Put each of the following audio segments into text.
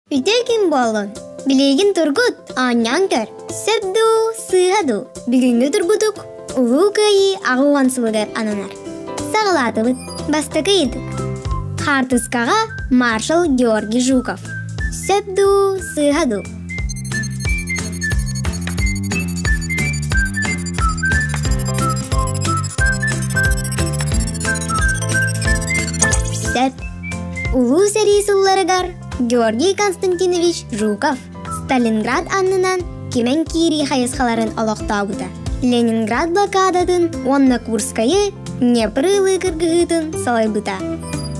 Үтүө күн буоллун! Билигин тургут, оонньоон көр. Сөп дуу, сыыһа дуу? Бүгүҥҥү тургутук Улуу Кыайыы 80 сылыгар ананар. Саҕалаатыбыт. Бастакы ыйытык. Хаартыскаҕа маршал Георгий Жуков. Сөп дуу, сыыһа дуу? Сөп. Улуу сэрии сылларыгар Георгий Константинович Жуков Сталинград аннынан кимэн киирии хайысхаларын олохтообута. Ленинград блокадатын уонна Курскайы Днепры ылыы кыргыһыытын салайбыта.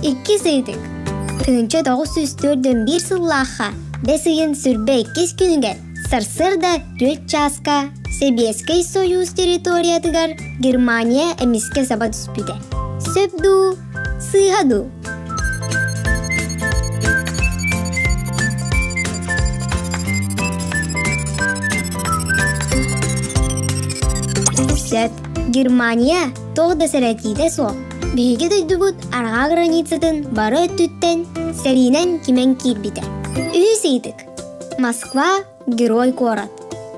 Иккис ыйытык. 1941 сыллаахха бэс ыйын сүрбэ иккис күнүгэр сарсыарда 4 чааска Сэбиэскэй Союз территориятыгар Германия эмискэ саба түспүтэ. Сөп дуу, сыыһа дуу? Сөп. Германия тоҕо да сэрэтиитэ суох. Биһиги дойдубут арҕаа границатын бары өттүттэн сэриинэн кимэн киирбитэ. Үһүс ыйытык. Москва герой куорат.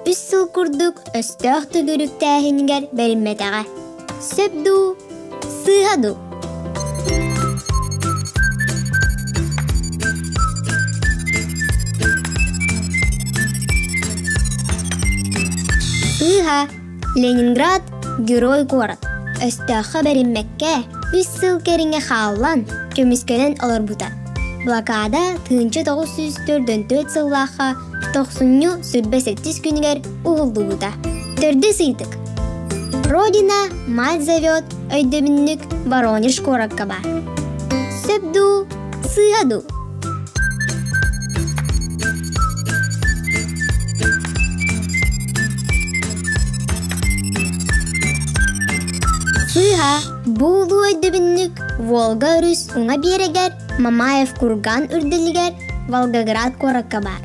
Үс сыл курдук өстөөх төгүрүктээһинигэр бэриммэтэҕэ. Сөп дуу, сыыһа дуу? Сыыһа. Ленинград герой куорат. Өстөөххө бэриммэккэ үс сыл кэриҥэ хааллан, көмүскэнэн олорбута. Блокада 1944 сыллаахха тохсунньу 27 күнүгэр уһуллубута. Төрдүс ыйытык. Родина мать зовет өйдөбүнньүк Воронеж куоракка баар. Сөп дуу, сыыһа дуу? Сыыһа, бу улуу өйдөбүнньүк Волга өрүс уҥа биэрэгэр Мамаев курган үрдэлигэр Волгоград куоракка баар.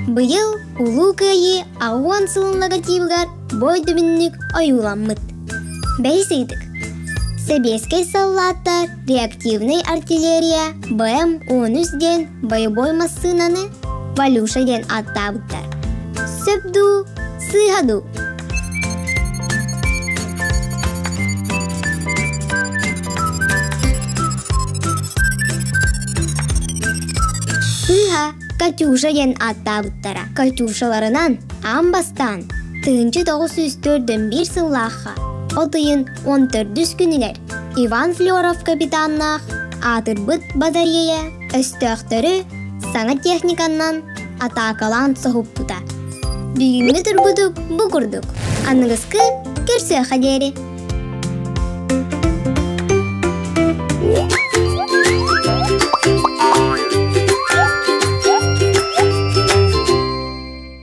Быйыл Улуу Кыайыы 80 сылын логотибыгар бу өйдөбүнньүк ойууламмыт. Бэһис ыйытык. Сэбиэскэй саллааттар реактивнай артиллерия БМ-13 диэн бойобуой массыынаны Валюша диэн ааттаабыттар. Сөп дуу, сыыһа дуу? Сыыһа Катюша диэн ааттаабыттара. Катюшаларынан аан бастаан 1941 сыллаахха от ыйын 14 күнүгэр Иван Флеров капитаннаах аатырбыт батарея өстөөхтөрү саҥа техниканнан атаакалаан соһуппута. Бүгүҥҥү тургутук бу курдук. Аныгыскы көрсүөххэ диэри.